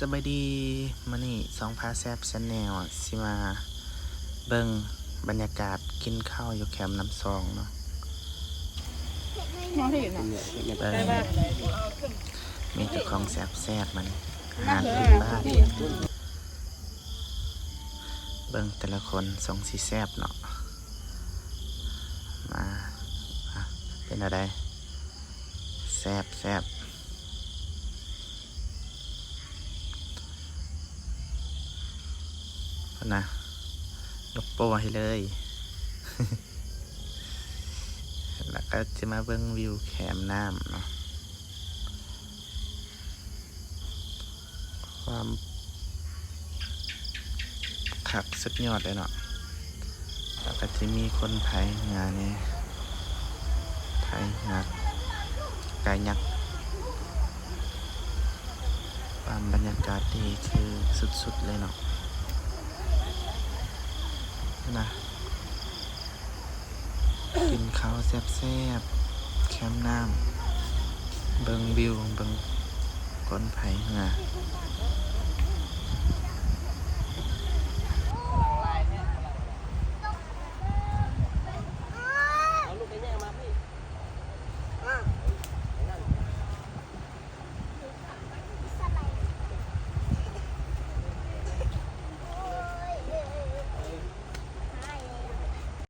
ສະບາຍດີ ມື້ນີ້ຊ່ອງພາແຊບແຊນແນວຊິມາເບິ່ງບັນຍາກາດກິນເຂົ້າຢູ່ແຄມນ້ຳຊອງເນາະ. ມອງເຫັນນະ ເບິ່ງ ມີແຕ່ຂອງແຊບໆ ມື້ນີ້ ອາຫານພື້ນບ້ານ. ເບິ່ງແຕ່ລະຄົນຊົງຊິແຊບເນາະ. ມາ ອ່ະ ເປັນແນວໃດ? ແຊບໆ ພຸ້ນນະ ຍົກໂປ້ໃຫ້ເລີຍ. ແລ້ວກໍຈະມາເບິ່ງວິວແຄມນ້ຳເນາະ. ຄວາມຄັກສຸດຍອດເລີຍເນາະ. ແລ້ວກໍຈະມີຄົນພາຍເຮືອແດ່ ພາຍເຮືອກາຍັກ. ຄວາມບັນຍາກາດດີຄືສຸດໆ ເລີຍເນາະ ນະ. ກິນເຂົ້າແຊບໆ ແຄມນ້ຳ ເບິ່ງວິວ ເບິ່ງຄົນພາຍເຮືອ.